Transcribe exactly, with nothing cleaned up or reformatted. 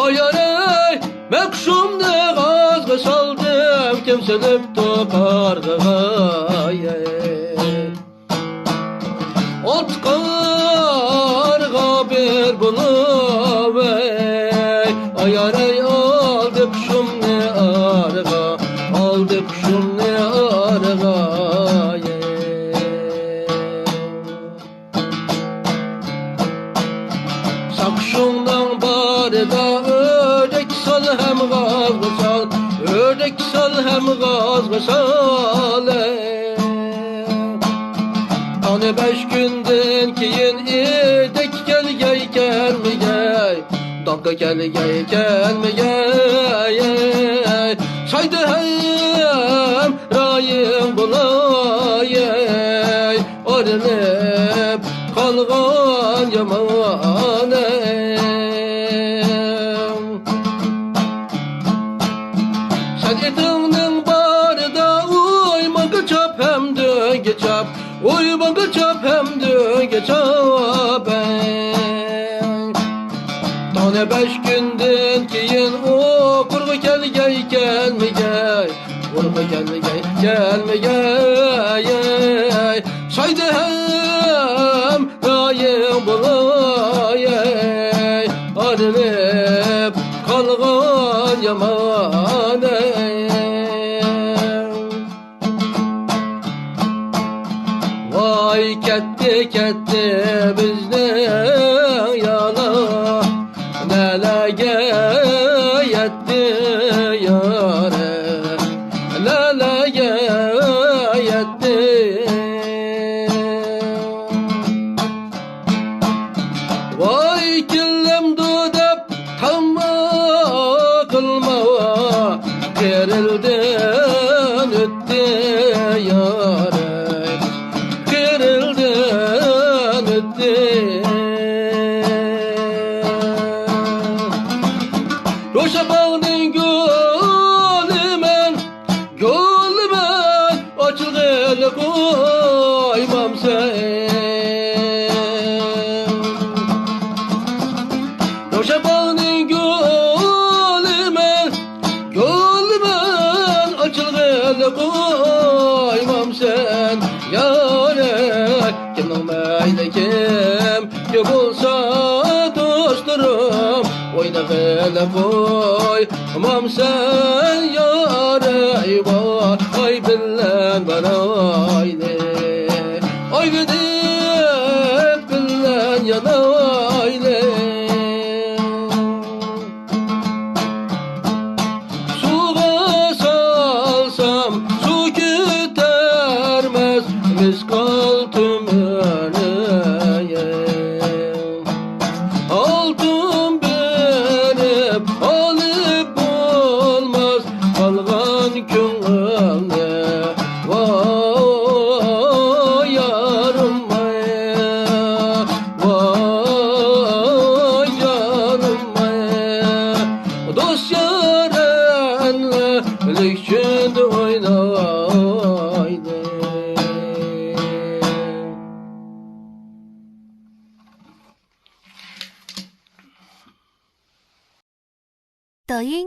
ئايارەي، مەن قۇشۇمنى غازغا سالدىم، كىم سېلىپتۇ قارغىغا؟ ئالتە قارغا بىر بولۇۋەي، ئايارەي، ئالدى قۇشۇمنى ئارىغا، ئالدى قۇشۇمنى ئارىغا. ساقچىڭنىڭ بارىدا ئۆردەك سال ھەم غازغا سال، ئۆردەك سال ھەم غازغا سال. ئەنە بەش كۈندىن كېيىن ئىدەككە كەلگەي كەلمىگەي، داغقا كەلگەي كەلمىگەي، سايدا ھەم رايىڭ بولاي. ئايرىلىپ قالغان يامان. سەن ئېتىڭنىڭ بارىدا ئۇيماققا چاپ ھەم دۆڭگە چاپ، ئۇيماققا چاپ ھەم دۆڭگە چاپ. تاڭنى بەش كۈندىن كېيىن ئۇ قۇرغا كەلگەي كەلمىگەي، قۇرغا كەلگەي كەلمىگەي، سايدا ھەم رايىڭ بولاي. ئايرىلىپ قالغان يامان. ۋاي كەتتى، كەتتى بىزنىڭ يالان. نەلەرگە يەتتى يارە، نەلەرگە يەتتى. ۋاي كېلەمدۇ دەپ تاماق قىلما، قېرىلدىن ئۆتتى يارە، قېرىلدىن ئۆتتى. روشا باغنىڭ گۈلىمەن، گۈلىمەن، ئاچىلغىلى قويمامسەن. روشا باغنىڭ گۈلىمەن، گۈلىمەن، ئاچىلغىلى قويمامسەن. يارەي، كىمنىڭ مەيلى كىم، كىم بولسا دوستلىرىم، ئوينىغىلى قويمامسەن. يارەي، ۋاي، بىللە بارايلى، ئوينىدىپ بىللە يانايلى. سۇغا سالسام، سۇ كۆتەرمەس مىسقال تۆمۈرنى. ئالتۇن بېرىپ ئالىپ بولماس قالغان كۆڭۈلنى. ۋاي يارىم ئاي، ۋاي يارىم ئاي، دوست يار ئەنلىك چۈندە ئوينايدۇ. 抖音